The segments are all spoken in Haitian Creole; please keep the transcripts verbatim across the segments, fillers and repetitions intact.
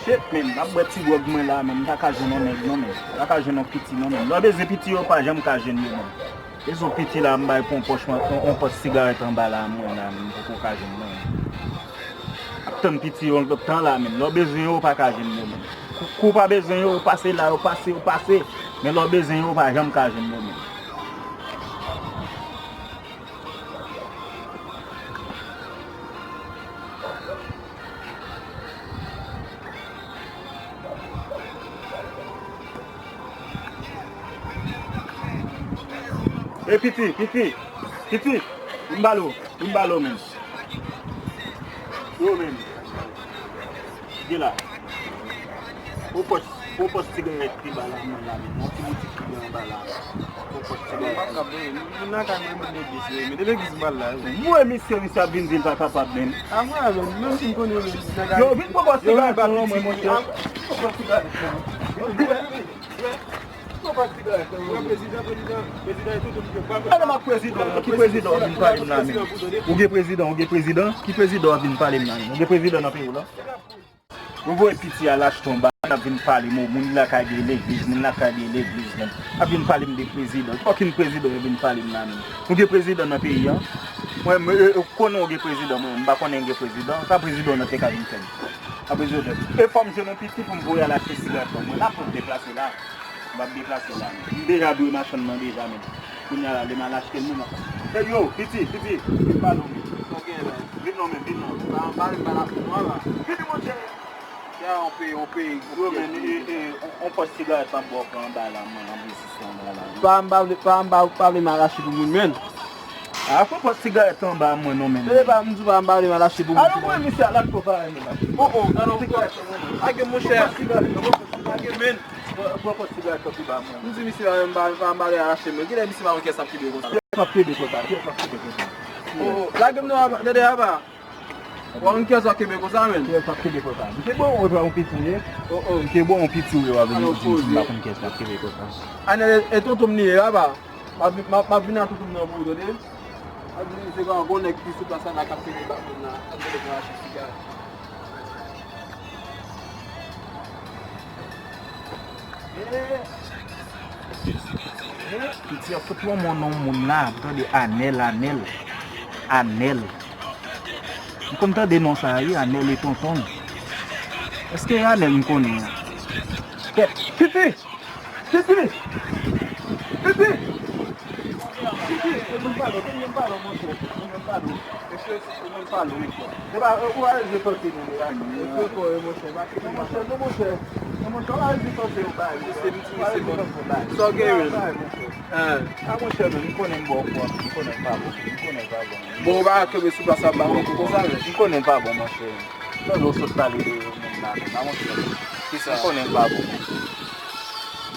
Shit, men, m ap bwè ti gwòg mwen la, men, m pa ka jwenn yon nèg, non, men. M pa ka jwenn yon piti, non, men. Lè w bezwen piti yo, w pa janm ka jwenn yo, men. Bezwen piti la, m bay pou yon pòch, yon, yon pòch sigarèt anba la, mwen la, men, m poko ka jwenn, non. Ap tann piti yo, tan la, men. Lè w bezwen yo, w pa ka jwenn yo, men. Kou, kou w pa bezwen yo, yo pase la, yo pase, yo pase. Men lè w bezwen yo, w pa janm ka jwenn yo, men. E piti, piti, piti, vin ba l ou, vin ba l ou, men. Yo, men. Gen la. Ou pòch, ou pòch sigarèt ki ba la, mwen la, men. Yon ti boutik ki gen anba la. Ou pòch sigarèt. Moun nan ka mwen, moun legliz, men. Legliz m al la, wi. Mwen, misye, misye ap vin di l pa kapab, men. A, mwen, men, menm si m konnen, men, nèg a. Yo, vin pran pòch sigarèt, non, mwen, monchè. Pran pòch sigarèt, non. Gade m ak prezidan, prezidan, prezidan e tout moun yo. Gade m ak prezidan, ki prezidan w ap vin pale m la menm? Ou gen prezidan, ou gen prezidan, ki prezidan w ap vin pale m la menm? Ou gen prezidan nan peyi w la? Ou voye piti al achte yon bagay, ap vin pale m, moun lakay de legliz, moun lakay de legliz menm. Ap vin pale m de prezidan. Fòkin prezidan yo vin pale m la menm. Ou gen prezidan nan peyi a? Mwen, mwen, e, e, konnen ou gen prezidan, mwen, m pa konnen gen prezidan. Sa prezidan w nan te ka vin fè m? Sa prezidan w te. E fò m jwenn yon piti pou m voye al achte sigarèt ban mwen. N ap deplase la. M ap deplase la, men. M deja dwe machann nan deja, men. Kounye a la, lè m al achte l, men, m ap. Ey, yo, piti, piti, vin pale w, men. Sa w gen la? Vin non, men, vin non. Pa anba, vin pa la pou mwen la. Vini, monchè. Ya, on peyi, on peyi. Yo, men, e, e, on, on pòch sigarèt m ap ba w pran anba la, mwen, nan mesye anba la. Pa anba, pa anba, pa vle m al achte pou moun, men. A, pran pòch sigarèt anba mwen, non, men. Se pa, m di w pa anba, vle m al achte pou moun. Alò, mwen, misye, al ak pòch la, men. O, o, alò, sigarèt, non, men. Ake, monchè. Pòch sigarèt, non, men. Pran pòch sigarèt tankou ba mwen. M di misye pa, m pa, m pa, m pa ale achte, men. Kilè misye pa wè kès ap kebe konsa? Kès ap kebe konsa, kès ap kebe konsa. O, o, lage m nan, tande apa. Ou pa konn kès ap kebe konsa, men. Kès ap kebe konsa. M te bon, ou pa yon piti, ye. O, o. M te bon, yon piti, ou yo, avè m di m pa konn kès ap kebe konsa. Anèl, e, e tonton m li ye, apa. M ap, m ap, m ap vin ak tonton m nan pou ou, tande. M ap di misye pa yon nèg ki sou plas la, k ap kebe bak moun nan, ap vin pou achte sigarèt. Piti ap sot pran mon non moun la, tande Anèl, Anèl, Anèl. M konn tande non sa a, wi, Anèl e tonton. Èske e Anèl m konnen an? Kèt, Piti! Piti! Piti! Piti! Ou menm pale, ou menm pale, monchè. Ou menm pale. Mesye, ou menm pale, mesye. Se pa, ou pa bezwen tante nou, mesye. Mesye, fò, e, monchè, pa kite. Non, monchè, non, monchè. Non, monchè, ou pa bezwen tante yo, bay. Mesye, m di, mesye, bon. Sa w gen, menm? Bay, monchè. A, monchè, menm, m konnen m ba w kòb, m konnen m pa bon, m konnen m pa bon. Bon, ou pa kenbe sou plas ap ba moun kou konsa, menm. M konnen m pa bon, monchè. Tande w sot pale de moun la, menm, a, monchè. Kisa? M konnen m pa bon.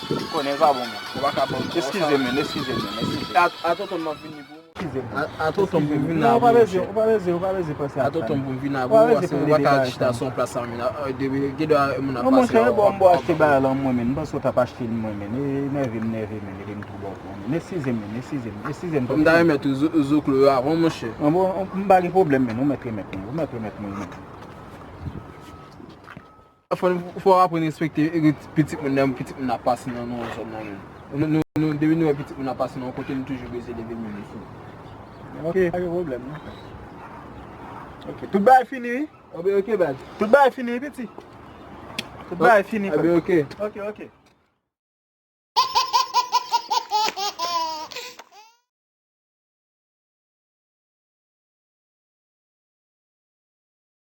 M konnen m pa bon, menm. Ou pa ka ban m. Eskize, menm, eskize, menm, eskize. A, a tonton m ap vini pou ou. Eskize, menm. A, a tonton m pou m vin avè ou, monchè. Non, ou pa bezwen, ou pa bezwen, ou pa bezwen pase apre. A tonton m pou m vin avè ou, paske ou pa ka chita sou yon plas sa, menm. A, a, depi, gen dwa moun ap pase la. Non, monchè, bon, m ba w achte bagay la, mwen, menm. M panse w t ap achte l, mwen, menm. E, nève m, nève, menm. Epi m tou ba w, menm. Eskize, menm, eskize, menm, eskize m. M ta renmen tou zo-, zoklo yo avan, monchè. Bon, bon, m pa gen pwoblèm, menm. Ou mèt remèt mwen, ou mèt remèt mwen, menm. Fò, fò w aprann respekte pitit moun nan, pitit moun ap pase nan, nan yon zòn nan, menm. Nou, nou, nou, depi nou wè pitit moun ap pase nan yon kote, nou toujou bezwen leve men nou sou. Ok, pa gen pwoblèm, non. Ok, tout bagay fini, wi? Oke, oke, baz. Tout bagay fini, wi, piti. Tout bagay fini, frè. Oke, oke. Ok, ok.